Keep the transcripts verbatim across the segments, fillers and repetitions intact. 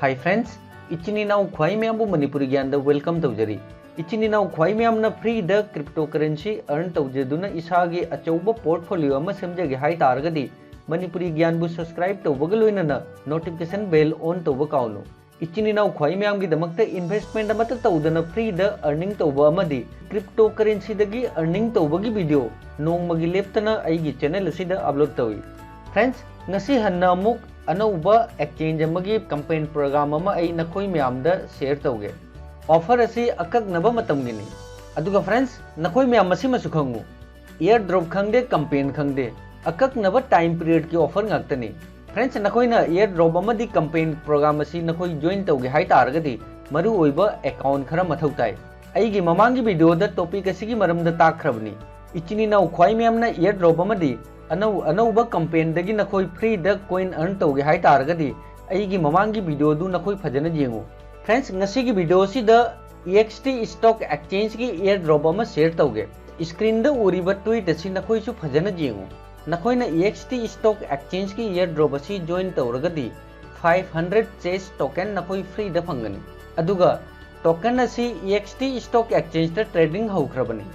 Hi friends, ꯏꯆꯤꯟ ꯏꯅꯥꯎ ꯈ꯭ꯋꯥꯏ ꯃꯌꯥꯝꯕꯨ ꯃꯅꯤꯄꯨꯔꯤ ꯒ꯭ꯌꯥꯟꯗ welcome ꯇꯧꯖꯔꯤ꯫ ꯏꯆꯤꯟ ꯏꯅꯥꯎ ꯈ꯭ꯋꯥꯏ ꯃꯌꯥꯝꯅ free ꯗ cryptocurrency earn ꯇꯧꯖꯗꯨꯅ ꯏꯁꯥꯒꯤ ꯑꯆꯧꯕ portfolio ꯑꯃ ꯁꯦꯝꯖꯒꯦ ꯍꯥꯏ ꯇꯥꯔꯒꯗꯤ ꯃꯅꯤꯄꯨꯔꯤ ꯒ꯭ꯌꯥꯟꯕꯨ subscribe ꯇꯧꯕꯒ ꯂꯣꯏꯅꯅ notification bell on ꯇꯧꯕ ꯀꯥꯎꯅꯨ꯫ ꯏꯆꯤꯟ ꯏꯅꯥꯎ ꯈ꯭ꯋꯥꯏ ꯃꯌꯥꯝꯒꯤꯗꯃꯛꯇ investment ꯑꯃꯠꯇ ꯇꯧꯗꯅ free ꯗ earning ꯇꯧꯕ ꯑꯃꯗꯤ cryptocurrency ꯗꯒꯤ earning ꯇꯧꯕꯒꯤ video ꯅꯣꯡꯃꯒꯤ ꯂꯦꯞꯇꯅ ꯑꯩꯒꯤ channel ꯑꯁꯤꯗ upload ꯇꯧꯏ꯫ Friends, ꯉꯁꯤ ꯍꯟꯅ ꯑꯃꯨꯛ ꯑꯅꯧꯕ exchange ꯑꯃꯒꯤ campaign program ꯑꯃ ꯑꯩ ꯅꯈꯣꯏ ꯃꯌꯥꯝꯗ share ꯇꯧꯒꯦ꯫ Offer ꯑꯁꯤ ꯑꯀꯛꯅꯕ ꯃꯇꯝꯒꯤꯅꯤ꯫ ꯑꯗꯨꯒ friends, ꯅꯈꯣꯏ ꯃꯌꯥꯝ ꯃꯁꯤꯃꯁꯨ ꯈꯪꯉꯨ, airdrop ꯈꯪꯗꯦ, campaign ꯈꯪꯗꯦ, ꯑꯀꯛꯅꯕ time period ꯀꯤ offer ꯉꯥꯛꯇꯅꯤ꯫ Friends, ꯅꯈꯣꯏꯅ airdrop ꯑꯃꯗꯤ campaign program ꯑꯁꯤ ꯅꯈꯣꯏ join ꯇꯧꯒꯦ ꯍꯥꯏ ꯇꯥꯔꯒꯗꯤ ꯃꯔꯨꯑꯣꯏꯕ account ꯈꯔ ꯃꯊꯧ ꯇꯥꯏ꯫ ꯑꯩꯒꯤ ꯃꯃꯥꯡꯒꯤ video ꯗ topic ꯑꯁꯤꯒꯤ ꯃꯔꯝꯗ ꯇꯥꯛꯈ꯭ꯔꯕꯅꯤ꯫ ꯏꯆꯤꯟ ꯏꯅꯥꯎ ꯈ꯭ꯋꯥꯏ ꯃꯌꯥꯝꯅ airdrop ꯑꯃꯗꯤ ꯑꯅꯧ ꯑꯅꯧꯕ campaign ꯗꯒꯤ ꯅꯈꯣꯏ free ꯗ coin earn ꯇꯧꯒꯦ ꯍꯥꯏ ꯇꯥꯔꯒꯗꯤ ꯑꯩꯒꯤ ꯃꯃꯥꯡꯒꯤ video ꯗꯨ ꯅꯈꯣꯏ ꯐꯖꯅ ꯌꯦꯡꯉꯨ꯫ Friends, ꯉꯁꯤꯒꯤ video ꯑꯁꯤꯗ E X T Stock Exchange ꯀꯤ airdrop ꯑꯃ share ꯇꯧꯒꯦ꯫ Screen ꯗ ꯎꯔꯤꯕ tweet ꯑꯁꯤ ꯅꯈꯣꯏꯁꯨ ꯐꯖꯅ ꯌꯦꯡꯉꯨ꯫ ꯅꯈꯣꯏꯅ E X T Stock Exchange ꯀꯤ airdrop ꯑꯁꯤ join ꯇꯧꯔꯒꯗꯤ five hundred Chase token ꯅꯈꯣꯏ free ꯗ ꯐꯪꯒꯅꯤ꯫ ꯑꯗꯨꯒ token ꯑꯁꯤ E X T Stock Exchange ꯇ trading ꯍꯧꯈ꯭ꯔꯕꯅꯤ꯫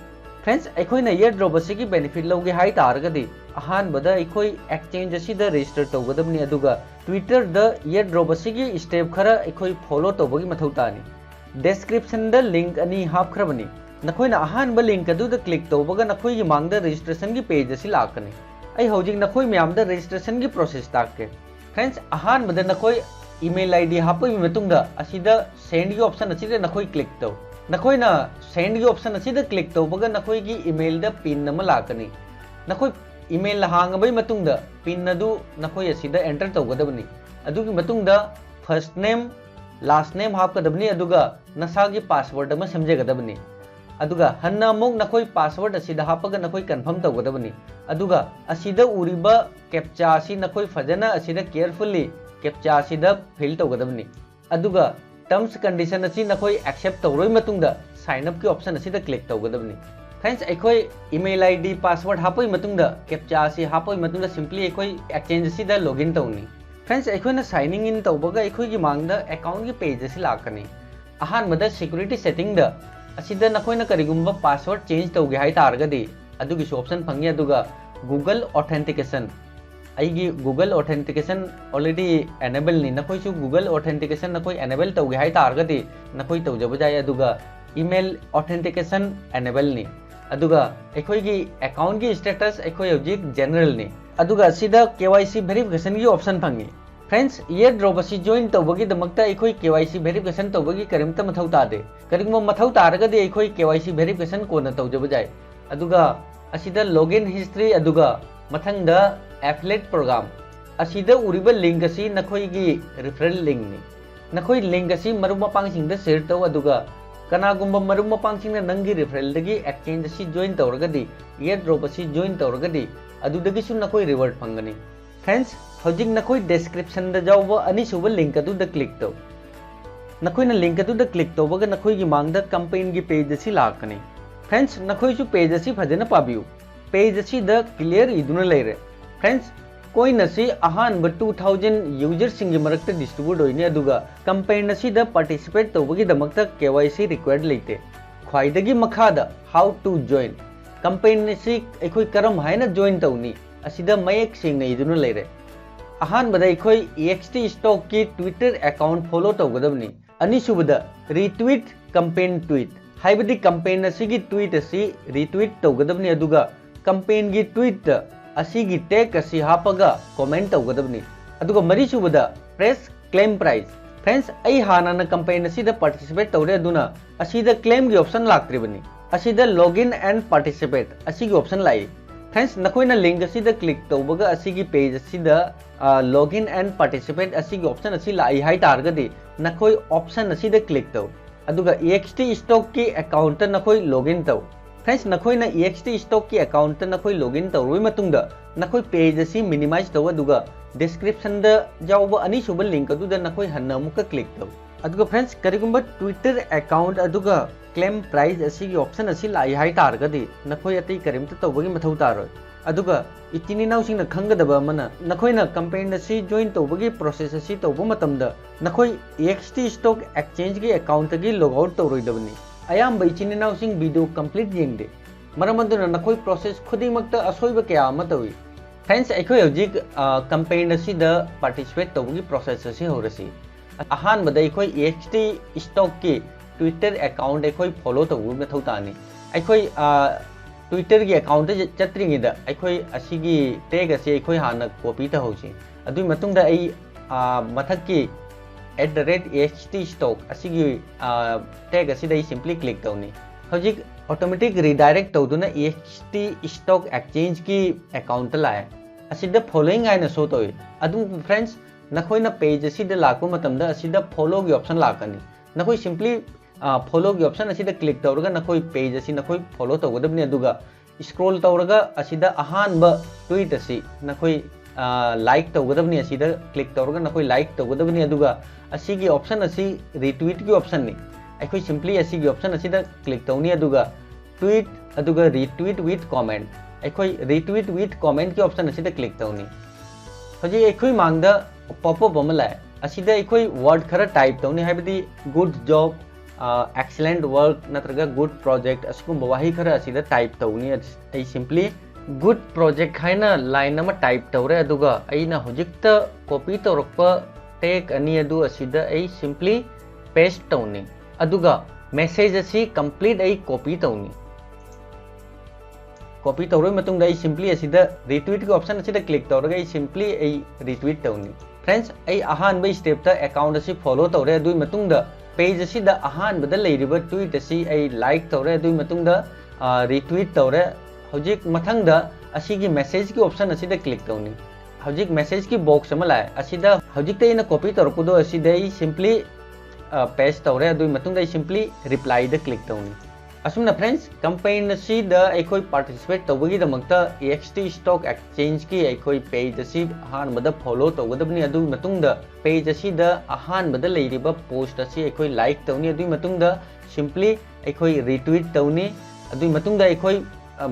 Friends, ꯑꯩꯈꯣꯏꯅ airdrop ꯑꯁꯤꯒꯤ benefit ꯂꯧꯒꯦ ꯍꯥꯏ ꯇꯥꯔꯒꯗꯤ ꯑꯍꯥꯟꯕꯗ ꯑꯩꯈꯣꯏ exchange ꯑꯁꯤꯗ register ꯇꯧꯒꯗꯕꯅꯤ, ꯑꯗꯨꯒ Twitter ꯗ airdrop ꯑꯁꯤꯒꯤ step ꯈꯔ ꯑꯩꯈꯣꯏ follow ꯇꯧꯕꯒꯤ ꯃꯊꯧ ꯇꯥꯅꯤ꯫ Description ꯗ link ꯑꯅꯤ ꯍꯥꯞꯈ꯭ꯔꯕꯅꯤ꯫ ꯅꯈꯣꯏꯅ ꯑꯍꯥꯟꯕ link ꯑꯗꯨꯗ click ꯇꯧꯕꯒ ꯅꯈꯣꯏꯒꯤ ꯃꯥꯡꯗ registration ꯒꯤ page ꯑꯁꯤ ꯂꯥꯛꯀꯅꯤ꯫ ꯑꯩ ꯍꯧꯖꯤꯛ ꯅꯈꯣꯏ ꯃꯌꯥꯝꯗ registration ꯒꯤ process ꯇꯥꯛꯀꯦ꯫ Friends, ꯑꯍꯥꯟꯕꯗ ꯅꯈꯣꯏ email I D ꯍꯥꯞꯄꯒꯤ ꯃꯇꯨꯡꯗ ꯑꯁꯤꯗ send ꯒꯤ option ꯑꯁꯤꯗ ꯅꯈꯣꯏ click ꯇꯧ꯫ ꯅꯈꯣꯏꯅ send ꯒꯤ option ꯑꯁꯤꯗ click ꯇꯧꯕꯒ ꯅꯈꯣꯏꯒꯤ email ꯗ pin ꯑꯃ ꯂꯥꯛꯀꯅꯤ꯫ ꯅꯈꯣꯏ email ꯍꯥꯡꯉꯕꯒꯤ ꯃꯇꯨꯡꯗ pin ꯑꯗꯨ ꯅꯈꯣꯏ ꯑꯁꯤꯗ enter ꯇꯧꯒꯗꯕꯅꯤ꯫ ꯑꯗꯨꯒꯤ ꯃꯇꯨꯡꯗ first name, last name ꯍꯥꯞꯀꯗꯕꯅꯤ, ꯑꯗꯨꯒ ꯅꯁꯥꯒꯤ password ꯑꯃ ꯁꯦꯝꯖꯒꯗꯕꯅꯤ꯫ ꯑꯗꯨꯒ ꯍꯟꯅ ꯑꯃꯨꯛ ꯅꯈꯣꯏ password ꯑꯁꯤꯗ ꯍꯥꯞꯄꯒ ꯅꯈꯣꯏ confirm ꯇꯧꯒꯗꯕꯅꯤ꯫ ꯑꯗꯨꯒ ꯑꯁꯤꯗ ꯎꯔꯤꯕ captcha ꯑꯁꯤ ꯅꯈꯣꯏ ꯐꯖꯅ ꯑꯁꯤꯗ carefully captcha ꯑꯁꯤꯗ fill ꯇꯧꯒꯗꯕꯅꯤ꯫ ꯑꯗꯨꯒ terms condition ꯑꯁꯤ ꯅꯈꯣꯏ accept ꯇꯧꯔꯕ ꯃꯇꯨꯡꯗ sign up ꯀꯤ option ꯑꯁꯤꯗ click ꯇꯧꯒꯗꯕꯅꯤ꯫ Friends, ꯑꯩꯈꯣꯏ email I D, password ꯍꯥꯞꯄꯒꯤ ꯃꯇꯨꯡꯗ, captcha ꯑꯁꯤ ꯍꯥꯞꯄꯒꯤ ꯃꯇꯨꯡꯗ simply ꯑꯩꯈꯣꯏ exchange ꯑꯁꯤꯗ login ꯇꯧꯅꯤ꯫ Friends, ꯑꯩꯈꯣꯏꯅ signing in ꯇꯧꯕꯒ ꯑꯩꯈꯣꯏꯒꯤ ꯃꯥꯡꯗ account ꯀꯤ page ꯑꯁꯤ ꯂꯥꯛꯀꯅꯤ꯫ ꯑꯍꯥꯟꯕꯗ security setting ꯗ, ꯑꯁꯤꯗ ꯅꯈꯣꯏꯅ ꯀꯔꯤꯒꯨꯝꯕ password change ꯇꯧꯒꯦ ꯍꯥꯏ ꯇꯥꯔꯒꯗꯤ ꯑꯗꯨꯒꯤꯁꯨ option ꯐꯪꯉꯤ꯫ ꯑꯗꯨꯒ Google Authentication, ꯑꯩꯒꯤ Google Authentication already enable ꯅꯤ꯫ ꯅꯈꯣꯏꯁꯨ Google Authentication ꯅꯈꯣꯏ enable ꯇꯧꯒꯦ ꯍꯥꯏ ꯇꯥꯔꯒꯗꯤ ꯅꯈꯣꯏ ꯇꯧꯖꯕ ꯌꯥꯏ꯫ ꯑꯗꯨꯒ Email Authentication enable ꯅꯤ꯫ ꯑꯗꯨꯒ ꯑꯩꯈꯣꯏꯒꯤ account ꯀꯤ status ꯑꯩꯈꯣꯏ ꯍꯧꯖꯤꯛ general ꯅꯤ꯫ ꯑꯗꯨꯒ ꯑꯁꯤꯗ K Y C verification ꯒꯤ option ꯐꯪꯉꯤ꯫ Friends, airdrop ꯑꯁꯤ join ꯇꯧꯕꯒꯤꯗꯃꯛꯇ ꯑꯩꯈꯣꯏ K Y C verification ꯇꯧꯕꯒꯤ ꯀꯔꯤꯝꯇ ꯃꯊꯧ ꯇꯥꯗꯦ꯫ ꯀꯔꯤꯒꯨꯝꯕ ꯃꯊꯧ ꯇꯥꯔꯒꯗꯤ ꯑꯩꯈꯣꯏ K Y C verification ꯀꯣꯟꯅ ꯇꯧꯖꯕ ꯌꯥꯏ꯫ ꯑꯗꯨꯒ ꯑꯁꯤꯗ login history, ꯑꯗꯨꯒ ꯃꯊꯪꯗ affiliate program꯫ ꯑꯁꯤꯗ ꯎꯔꯤꯕ link ꯑꯁꯤ ꯅꯈꯣꯏꯒꯤ referral link ꯅꯤ꯫ ꯅꯈꯣꯏ link ꯑꯁꯤ ꯃꯔꯨꯞ ꯃꯄꯥꯡꯁꯤꯡꯗ share ꯇꯧ, ꯑꯗꯨꯒ ꯀꯅꯥꯒꯨꯝꯕ ꯃꯔꯨꯞ ꯃꯄꯥꯡꯁꯤꯡꯅ ꯅꯪꯒꯤ referral ꯗꯒꯤ exchange ꯑꯁꯤ join ꯇꯧꯔꯒꯗꯤ, airdrop ꯑꯁꯤ join ꯇꯧꯔꯒꯗꯤ, ꯑꯗꯨꯗꯒꯤꯁꯨ ꯅꯈꯣꯏ reward ꯐꯪꯒꯅꯤ꯫ Friends, ꯍꯧꯖꯤꯛ ꯅꯈꯣꯏ description ꯗ ꯌꯥꯎꯕ ꯑꯅꯤꯁꯨꯕ link ꯑꯗꯨꯗ click ꯇꯧ꯫ ꯅꯈꯣꯏꯅ link ꯑꯗꯨꯗ click ꯇꯧꯕꯒ ꯅꯈꯣꯏꯒꯤ ꯃꯥꯡꯗ campaign ꯒꯤ page ꯑꯁꯤ ꯂꯥꯛꯀꯅꯤ꯫ Friends, ꯅꯈꯣꯏꯁꯨ page ꯑꯁꯤ ꯐꯖꯅ ꯄꯥꯕꯤꯌꯨ꯫ Page ꯑꯁꯤꯗ clear ꯏꯗꯨꯅ ꯂꯩꯔꯦ꯫ Friends, coin ꯑꯁꯤ ꯑꯍꯥꯟꯕ two thousand user ꯁꯤꯡꯒꯤ ꯃꯔꯛꯇ distribute ꯑꯣꯏꯅꯤ, ꯑꯗꯨꯒ campaign ꯑꯁꯤꯗ participate ꯇꯧꯕꯒꯤꯗꯃꯛꯇ K Y C required ꯂꯩꯇꯦ꯫ ꯈ꯭ꯋꯥꯏꯗꯒꯤ ꯃꯈꯥꯗ how to join, campaign ꯑꯁꯤ ꯑꯩꯈꯣꯏ ꯀꯔꯝ ꯍꯥꯏꯅ join ꯇꯧꯅꯤ? ꯑꯁꯤꯗ ꯃꯌꯦꯛ ꯁꯦꯡꯅ ꯏꯗꯨꯅ ꯂꯩꯔꯦ꯫ ꯑꯍꯥꯟꯕꯗ ꯑꯩꯈꯣꯏ E X T stock ꯀꯤ Twitter account follow ꯇꯧꯒꯗꯕꯅꯤ꯫ ꯑꯅꯤꯁꯨꯕꯗ retweet campaign tweet, ꯍꯥꯏꯕꯗꯤ campaign ꯑꯁꯤꯒꯤ tweet ꯑꯁꯤ retweet ꯇꯧꯒꯗꯕꯅꯤ, ꯑꯗꯨꯒ campaign ꯒꯤ tweet ꯑꯁꯤꯒꯤ tag ꯑꯁꯤ ꯍꯥꯞꯄꯒ comment ꯇꯧꯒꯗꯕꯅꯤ꯫ ꯑꯗꯨꯒ ꯃꯔꯤꯁꯨꯕꯗ press claim prize꯫ Friends, ꯑꯩ ꯍꯥꯟꯅꯅ campaign ꯑꯁꯤꯗ participate ꯇꯧꯔꯦ, ꯑꯗꯨꯅ ꯑꯁꯤꯗ claim ꯒꯤ option ꯂꯥꯛꯇ꯭ꯔꯤꯕꯅꯤ꯫ ꯑꯁꯤꯗ login and participate ꯑꯁꯤꯒꯤ option ꯂꯥꯛꯏ꯫ Friends, ꯅꯈꯣꯏꯅ link ꯑꯁꯤꯗ click ꯇꯧꯕꯒ ꯑꯁꯤꯒꯤ page ꯑꯁꯤꯗ, ꯑ, login and participate ꯑꯁꯤꯒꯤ option ꯑꯁꯤ ꯂꯥꯛꯏ ꯍꯥꯏ ꯇꯥꯔꯒꯗꯤ ꯅꯈꯣꯏ option ꯑꯁꯤꯗ click ꯇꯧ꯫ ꯑꯗꯨꯒ E X T stock ꯀꯤ account ꯇ ꯅꯈꯣꯏ login ꯇꯧ꯫ Friends, ꯅꯈꯣꯏꯅ E X T stock ꯀꯤ account ꯇ ꯅꯈꯣꯏ login ꯇꯧꯔꯕ ꯃꯇꯨꯡꯗ ꯅꯈꯣꯏ page ꯑꯁꯤ minimize ꯇꯧ, ꯑꯗꯨꯒ description ꯗ ꯌꯥꯎꯕ ꯑꯅꯤꯁꯨꯕ link ꯑꯗꯨꯗ ꯅꯈꯣꯏ ꯍꯟꯅ ꯑꯃꯨꯛꯀ click ꯇꯧ꯫ ꯑꯗꯨꯒ friends, ꯀꯔꯤꯒꯨꯝꯕ Twitter account ꯑꯗꯨꯒ claim prize ꯑꯁꯤꯒꯤ option ꯑꯁꯤ ꯂꯥꯛꯏ ꯍꯥꯏ ꯇꯥꯔꯒꯗꯤ ꯅꯈꯣꯏ ꯑꯇꯩ ꯀꯔꯤꯝꯇ ꯇꯧꯕꯒꯤ ꯃꯊꯧ ꯇꯥꯔꯣꯏ꯫ ꯑꯗꯨꯒ ꯏꯆꯤꯟ ꯏꯅꯥꯎꯁꯤꯡꯅ ꯈꯪꯒꯗꯕ ꯑꯃꯅ, ꯅꯈꯣꯏꯅ company ꯑꯁꯤ join ꯇꯧꯕꯒꯤ process ꯑꯁꯤ ꯇꯧꯕ ꯃꯇꯝꯗ ꯅꯈꯣꯏ E X T Stock Exchange ꯒꯤ account ꯇꯒꯤ log out ꯇꯧꯔꯣꯏꯗꯕꯅꯤ꯫ ꯑꯌꯥꯝꯕ ꯏꯆꯤꯟ ꯏꯅꯥꯎꯁꯤꯡ video complete ꯌꯦꯡꯗꯦ, ꯃꯔꯝ ꯑꯗꯨꯅ ꯅꯈꯣꯏ process ꯈꯨꯗꯤꯡꯃꯛꯇ ꯑꯁꯣꯏꯕ ꯀꯌꯥ ꯑꯃ ꯇꯧꯏ꯫ Friends, ꯑꯩꯈꯣꯏ ꯍꯧꯖꯤꯛ, ꯑ, company ꯑꯁꯤꯗ participate ꯇꯧꯕꯒꯤ process ꯑꯁꯤ ꯍꯧꯔꯁꯤ꯫ ꯑꯍꯥꯟꯕꯗ ꯑꯩꯈꯣꯏ E X T Stock ꯀꯤ Twitter account ꯑꯩꯈꯣꯏ follow ꯇꯧꯕ ꯃꯊꯧ ꯇꯥꯅꯤ꯫ ꯑꯩꯈꯣꯏ, ꯑ, Twitter ꯒꯤ account ꯇ ꯆꯠꯇ꯭ꯔꯤꯉꯩꯗ ꯑꯩꯈꯣꯏ ꯑꯁꯤꯒꯤ tag ꯑꯁꯤ ꯑꯩꯈꯣꯏ ꯍꯥꯟꯅ copy ꯇꯧꯍꯧꯁꯤ꯫ ꯑꯗꯨꯒꯤ ꯃꯇꯨꯡꯗ ꯑꯩ, ꯑ, ꯃꯊꯛꯀꯤ at the rate E X T stock ꯑꯁꯤꯒꯤ, ꯑ, tag ꯑꯁꯤꯗ ꯑꯩ simply click ꯇꯧꯅꯤ꯫ ꯍꯧꯖꯤꯛ automatic redirect ꯇꯧꯗꯨꯅ E X T Stock Exchange ꯀꯤ account ꯇ ꯂꯥꯛꯑꯦ꯫ ꯑꯁꯤꯗ following ꯍꯥꯏꯅ show ꯇꯧꯏ꯫ ꯑꯗꯨꯝ friends, ꯅꯈꯣꯏꯅ page ꯑꯁꯤꯗ ꯂꯥꯛꯄ ꯃꯇꯝꯗ ꯑꯁꯤꯗ follow ꯒꯤ option ꯂꯥꯛꯀꯅꯤ꯫ ꯅꯈꯣꯏ simply, ꯑ, follow ꯒꯤ option ꯑꯁꯤꯗ click ꯇꯧꯔꯒ ꯅꯈꯣꯏ page ꯑꯁꯤ ꯅꯈꯣꯏ follow ꯇꯧꯒꯗꯕꯅꯤ꯫ ꯑꯗꯨꯒ scroll ꯇꯧꯔꯒ ꯑꯁꯤꯗ ꯑꯍꯥꯟꯕ tweet ꯑꯁꯤ ꯅꯈꯣꯏ, ꯑ, like ꯇꯧꯒꯗꯕꯅꯤ꯫ ꯑꯁꯤꯗ click ꯇꯧꯔꯒ ꯅꯈꯣꯏ like ꯇꯧꯒꯗꯕꯅꯤ꯫ ꯑꯗꯨꯒ ꯑꯁꯤꯒꯤ option ꯑꯁꯤ retweet ꯀꯤ option ꯅꯤ꯫ ꯑꯩꯈꯣꯏ simply ꯑꯁꯤꯒꯤ option ꯑꯁꯤꯗ click ꯇꯧꯅꯤ꯫ ꯑꯗꯨꯒ tweet, ꯑꯗꯨꯒ retweet with comment, ꯑꯩꯈꯣꯏ retweet with comment ꯀꯤ option ꯑꯁꯤꯗ click ꯇꯧꯅꯤ꯫ ꯍꯧꯖꯤꯛ ꯑꯩꯈꯣꯏ ꯃꯥꯡꯗ pop up ꯑꯃ ꯂꯥꯛꯑꯦ꯫ ꯑꯁꯤꯗ ꯑꯩꯈꯣꯏ word ꯈꯔ type ꯇꯧꯅꯤ, ꯍꯥꯏꯕꯗꯤ good job, ꯑ, excellent work ꯅꯠꯇ꯭ꯔꯒ good project, ꯑꯁꯤꯒꯨꯝꯕ ꯋꯥꯍꯩ ꯈꯔ ꯑꯁꯤꯗ type ꯇꯧꯅꯤ꯫ ꯑꯩ simply good project ꯍꯥꯏꯅ line ꯑꯃ type ꯇꯧꯔꯦ, ꯑꯗꯨꯒ ꯑꯩꯅ ꯍꯧꯖꯤꯛꯇ copy ꯇꯧꯔꯛꯄ tag ꯑꯅꯤ ꯑꯗꯨ ꯑꯁꯤꯗ ꯑꯩ simply paste ꯇꯧꯅꯤ꯫ ꯑꯗꯨꯒ message ꯑꯁꯤ complete ꯑꯩ copy ꯇꯧꯅꯤ꯫ Copy ꯇꯧꯔꯕ ꯃꯇꯨꯡꯗ ꯑꯩ simply ꯑꯁꯤꯗ retweet ꯀꯤ option ꯑꯁꯤꯗ click ꯇꯧꯔꯒ ꯑꯩ simply ꯑꯩ retweet ꯇꯧꯅꯤ꯫ Friends, ꯑꯩ ꯑꯍꯥꯟꯕ step ꯇ account ꯑꯁꯤ follow ꯇꯧꯔꯦ꯫ ꯑꯗꯨꯒꯤ ꯃꯇꯨꯡꯗ page ꯑꯁꯤꯗ ꯑꯍꯥꯟꯕꯗ ꯂꯩꯔꯤꯕ tweet ꯑꯁꯤ ꯑꯩ like ꯇꯧꯔꯦ꯫ ꯑꯗꯨꯒꯤ ꯃꯇꯨꯡꯗ, ꯑ, retweet ꯇꯧꯔꯦ꯫ ꯍꯧꯖꯤꯛ ꯃꯊꯪꯗ ꯑꯁꯤꯒꯤ message ꯀꯤ option ꯑꯁꯤꯗ click ꯇꯧꯅꯤ꯫ ꯍꯧꯖꯤꯛ message ꯀꯤ box ꯑꯃ ꯂꯥꯛꯑꯦ꯫ ꯑꯁꯤꯗ ꯍꯧꯖꯤꯛꯇ ꯑꯩꯅ copy ꯇꯧꯔꯛꯄꯗꯣ ꯑꯁꯤꯗ ꯑꯩ simply, ꯑ, paste ꯇꯧꯔꯦ꯫ ꯑꯗꯨꯒꯤ ꯃꯇꯨꯡꯗ ꯑꯩ simply reply ꯗ click ꯇꯧꯅꯤ꯫ ꯑꯁꯨꯝꯅ friends, campaign ꯑꯁꯤꯗ ꯑꯩꯈꯣꯏ participate ꯇꯧꯕꯒꯤꯗꯃꯛꯇ E X T Stock Exchange ꯀꯤ ꯑꯩꯈꯣꯏ page ꯑꯁꯤ ꯑꯍꯥꯟꯕꯗ follow ꯇꯧꯒꯗꯕꯅꯤ꯫ ꯑꯗꯨꯒꯤ ꯃꯇꯨꯡꯗ page ꯑꯁꯤꯗ ꯑꯍꯥꯟꯕꯗ ꯂꯩꯔꯤꯕ post ꯑꯁꯤ ꯑꯩꯈꯣꯏ like ꯇꯧꯅꯤ꯫ ꯑꯗꯨꯒꯤ ꯃꯇꯨꯡꯗ simply ꯑꯩꯈꯣꯏ retweet ꯇꯧꯅꯤ꯫ ꯑꯗꯨꯒꯤ ꯃꯇꯨꯡꯗ ꯑꯩꯈꯣꯏ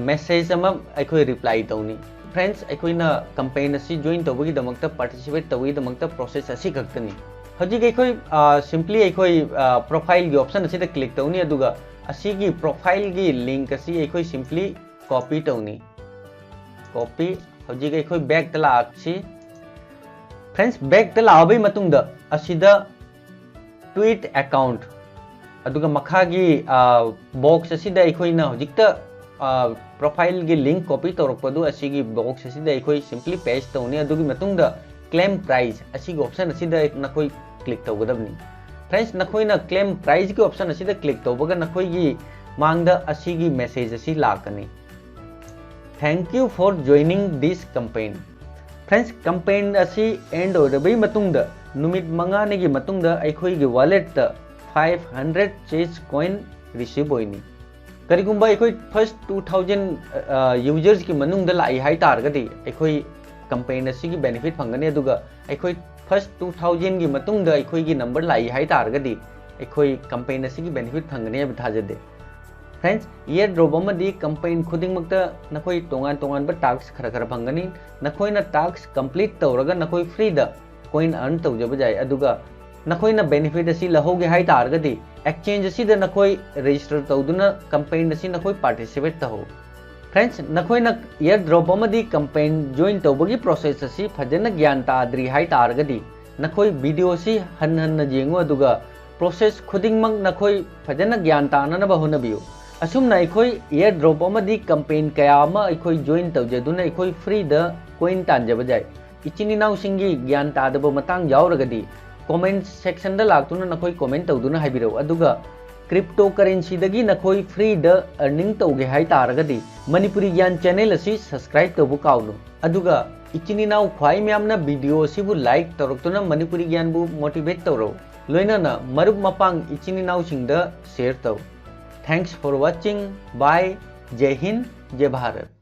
ꯃꯦꯁꯦꯖ ꯑꯃ ꯑꯩꯈꯣꯏ ꯔꯤꯄ꯭ꯂꯥꯏ ꯇꯧꯅꯤ꯫ ꯐ꯭ꯔꯦꯟꯁ, ꯑꯩꯈꯣꯏꯅ ꯀꯦꯝꯄꯦꯟ ꯑꯁꯤ ꯖꯣꯏꯟ ꯇꯧꯕꯒꯤꯗꯃꯛꯇ, ꯄꯥꯔꯇꯤꯁꯤꯄꯦꯠ ꯇꯧꯕꯒꯤꯗꯃꯛꯇ ꯄ꯭ꯔꯣꯁꯦꯁ ꯑꯁꯤ ꯈꯛꯇꯅꯤ꯫ ꯍꯧꯖꯤꯛ ꯑꯩꯈꯣꯏ ꯁꯤꯝꯄ꯭ꯂꯤ ꯑꯩꯈꯣꯏ ꯄ꯭ꯔꯣꯐꯥꯏꯜꯒꯤ ꯑꯣꯞꯁꯟ ꯑꯁꯤꯗ ꯀ꯭ꯂꯤꯛ ꯇꯧꯅꯤ, ꯑꯗꯨꯒ ꯑꯁꯤꯒꯤ ꯄ꯭ꯔꯣꯐꯥꯏꯜꯒꯤ ꯂꯤꯡꯛ ꯑꯁꯤ ꯑꯩꯈꯣꯏ ꯁꯤꯝꯄ꯭ꯂꯤ ꯀꯣꯄꯤ ꯇꯧꯅꯤ꯫ ꯀꯣꯄꯤ꯫ ꯍꯧꯖꯤꯛ ꯑꯩꯈꯣꯏ ꯕꯦꯛꯇ ꯂꯥꯛꯁꯤ꯫ ꯐ꯭ꯔꯦꯟꯁ, ꯕꯦꯛꯇ ꯂꯥꯛꯑꯕꯩ ꯃꯇꯨꯡꯗ ꯑꯁꯤꯗ ꯇ꯭ꯋꯤꯠ ꯑꯦꯀꯥꯎꯟꯠ, ꯑꯗꯨꯒ ꯃꯈꯥꯒꯤ ꯕꯣꯛꯁ ꯑꯁꯤꯗ ꯑꯩꯈꯣꯏꯅ ꯍꯧꯖꯤꯛꯇ ꯄ꯭ꯔꯣꯐꯥꯏꯜꯒꯤ ꯂꯤꯡꯛ ꯀꯣꯄꯤ ꯇꯧꯔꯛꯄꯗꯨ, ꯑꯁꯤꯒꯤ ꯕꯣꯛꯁ ꯑꯁꯤꯗ ꯑꯩꯈꯣꯏ ꯁꯤꯝꯄ꯭ꯂꯤ ꯄꯦꯁ ꯇꯧꯅꯤ꯫ ꯑꯗꯨꯒꯤ ꯃꯇꯨꯡꯗ ꯀ꯭ꯂꯦꯝ ꯄ꯭ꯔꯥꯏꯖ ꯑꯁꯤꯒꯤ ꯑꯣꯞꯁꯟ ꯑꯁꯤꯗ ꯅꯈꯣꯏ ꯀ꯭ꯂꯤꯛ ꯇꯧꯒꯗꯕꯅꯤ꯫ ꯐ꯭ꯔꯦꯟꯁ, ꯅꯈꯣꯏꯅ ꯀ꯭ꯂꯦꯝ ꯄ꯭ꯔꯥꯏꯖꯀꯤ ꯑꯣꯞꯁꯟ ꯑꯁꯤꯗ ꯀ꯭ꯂꯤꯛ ꯇꯧꯕꯒ ꯅꯈꯣꯏꯒꯤ ꯃꯥꯡꯗ ꯑꯁꯤꯒꯤ ꯃꯦꯁꯦꯖ ꯑꯁꯤ ꯂꯥꯛꯀꯅꯤ꯫ Thank you for joining this campaign. Friends, campaign ꯑꯁꯤ ꯑꯦꯟꯗ ꯑꯣꯏꯔꯕꯒꯤ ꯃꯇꯨꯡꯗ ꯅꯨꯃꯤꯠ ꯃꯉꯥꯅꯤꯒꯤ ꯃꯇꯨꯡꯗ ꯑꯩꯈꯣꯏꯒꯤ ꯋꯥꯂꯦꯠꯇ five hundred chess coin receive ꯑꯣꯏꯅꯤ꯫ ꯀꯔꯤꯒꯨꯝꯕ ꯑꯩꯈꯣꯏ ꯐꯥꯔꯁ ꯇꯨ ꯊꯥꯎꯖꯟ ꯌꯨꯖꯔꯁꯀꯤ ꯃꯅꯨꯡꯗ ꯂꯥꯛꯏ ꯍꯥꯏ ꯇꯥꯔꯒꯗꯤ ꯑꯩꯈꯣꯏ ꯀꯦꯝꯄꯦꯟ ꯑꯁꯤꯒꯤ ꯕꯦꯅꯤꯐꯤꯠ ꯐꯪꯒꯅꯤ, ꯑꯗꯨꯒ ꯑꯩꯈꯣꯏ ꯐꯥꯔꯁ ꯇꯨ ꯊꯥꯎꯖꯟꯒꯤ ꯃꯇꯨꯡꯗ ꯑꯩꯈꯣꯏꯒꯤ ꯅꯝꯕꯔ ꯂꯥꯛꯏ ꯍꯥꯏ ꯇꯥꯔꯒꯗꯤ ꯑꯩꯈꯣꯏ ꯀꯦꯝꯄꯦꯟ ꯑꯁꯤꯒꯤ ꯕꯦꯅꯤꯐꯤꯠ ꯐꯪꯒꯅꯤ ꯍꯥꯏꯕ ꯊꯥꯖꯗꯦ꯫ ꯐ꯭ꯔꯦꯟꯁ, ꯏꯌꯔ ꯗ꯭ꯔꯣꯞ ꯑꯃꯗꯤ ꯀꯦꯝꯄꯦꯟ ꯈꯨꯗꯤꯡꯃꯛꯇ ꯅꯈꯣꯏ ꯇꯣꯉꯥꯟ ꯇꯣꯉꯥꯟꯕ ꯇꯥꯛꯁ ꯈꯔ ꯈꯔ ꯐꯪꯒꯅꯤ꯫ ꯅꯈꯣꯏꯅ ꯇꯥꯛꯁ ꯀꯝꯄ꯭ꯂꯤꯠ ꯇꯧꯔꯒ ꯅꯈꯣꯏ ꯐ꯭ꯔꯤꯗ ꯀꯣꯏꯟ ꯑꯔꯟ ꯇꯧꯖꯕ ꯌꯥꯏ꯫ ꯑꯗꯨꯒ ꯅꯈꯣꯏꯅ ꯕꯦꯅꯤꯐꯤꯠ ꯑꯁꯤ ꯂꯧꯍꯧꯒꯦ ꯍꯥꯏ ꯇꯥꯔꯒꯗꯤ, ꯑꯦꯛꯁꯆꯦꯟꯖ ꯑꯁꯤꯗ ꯅꯈꯣꯏ ꯔꯦꯖꯤꯁꯇꯔ ꯇꯧꯗꯨꯅ ꯀꯦꯝꯄꯦꯟ ꯑꯁꯤ ꯅꯈꯣꯏ ꯄꯥꯔꯇꯤꯁꯤꯄꯦꯠ ꯇꯧꯍꯧ꯫ ꯐ꯭ꯔꯦꯟꯁ, ꯅꯈꯣꯏꯅ ꯏꯌꯔ ꯗ꯭ꯔꯣꯞ ꯑꯃꯗꯤ ꯀꯦꯝꯄꯦꯟ ꯖꯣꯏꯟ ꯇꯧꯕꯒꯤ ꯄ꯭ꯔꯣꯁꯦꯁ ꯑꯁꯤ ꯐꯖꯅ ꯒ꯭ꯌꯥꯟ ꯇꯥꯗ꯭ꯔꯤ ꯍꯥꯏ ꯇꯥꯔꯒꯗꯤ, ꯅꯈꯣꯏ ꯚꯤꯗꯤꯑꯣ ꯑꯁꯤ ꯍꯟꯅ ꯍꯟꯅ ꯌꯦꯡꯉꯨ, ꯑꯗꯨꯒ ꯄ꯭ꯔꯣꯁꯦꯁ ꯈꯨꯗꯤꯡꯃꯛ ꯅꯈꯣꯏ ꯐꯖꯅ ꯒ꯭ꯌꯥꯟ ꯇꯥꯅꯅꯕ ꯍꯣꯠꯅꯕꯤꯌꯨ꯫ ꯑꯁꯨꯝꯅ ꯑꯩꯈꯣꯏ ꯏꯌꯔ ꯗ꯭ꯔꯣꯞ ꯑꯃꯗꯤ ꯀꯦꯝꯄꯦꯟ ꯀꯌꯥ ꯑꯃ ꯑꯩꯈꯣꯏ ꯖꯣꯏꯟ ꯇꯧꯖꯗꯨꯅ ꯑꯩꯈꯣꯏ ꯐ꯭ꯔꯤꯗ ꯀꯣꯏꯟ ꯇꯥꯟꯖꯕ ꯌꯥꯏ꯫ ꯏꯆꯤꯟ ꯏꯅꯥꯎꯁꯤꯡꯒꯤ ꯒ꯭ꯌꯥꯟ ꯇꯥꯗꯕ ꯃꯇꯥꯡ ꯌꯥꯎꯔꯒꯗꯤ, ꯀꯣꯃꯦꯟ ꯁꯦꯛꯁꯟꯗ ꯂꯥꯛꯇꯨꯅ ꯅꯈꯣꯏ ꯀꯣꯃꯦꯟ ꯇꯧꯗꯨꯅ ꯍꯥꯏꯕꯤꯔꯛꯎ꯫ ꯑꯗꯨꯒ ꯀ꯭ꯔꯤꯞꯇꯣ ꯀꯔꯦꯟꯁꯤꯗꯒꯤ ꯅꯈꯣꯏ ꯐ꯭ꯔꯤꯗ ꯑꯔꯅꯤꯡ ꯇꯧꯒꯦ ꯍꯥꯏ ꯇꯥꯔꯒꯗꯤ, ꯃꯅꯤꯄꯨꯔꯤ ꯒ꯭ꯌꯥꯟ ꯆꯦꯅꯦꯜ ꯑꯁꯤ ꯁꯕꯁꯀ꯭ꯔꯥꯏꯕ ꯇꯧꯕ ꯀꯥꯎꯅꯨ꯫ ꯑꯗꯨꯒ ꯏꯆꯤꯟ ꯏꯅꯥꯎ ꯈ꯭ꯋꯥꯏ ꯃꯌꯥꯝꯅ ꯚꯤꯗꯤꯑꯣ ꯑꯁꯤꯕꯨ ꯂꯥꯏꯛ ꯇꯧꯔꯛꯇꯨꯅ ꯃꯅꯤꯄꯨꯔꯤ ꯒ꯭ꯌꯥꯟꯕꯨ ꯃꯣꯇꯤꯚꯦꯠ ꯇꯧꯔꯛꯎ꯫ ꯂꯣꯏꯅꯅ ꯃꯔꯨꯞ ꯃꯄꯥꯡ ꯏꯆꯤꯟ ꯏꯅꯥꯎꯁꯤꯡꯗ ꯁꯦꯌꯔ ꯇꯧ꯫ Thanks for watching. Bye. Jai Hind, Jai Bharat.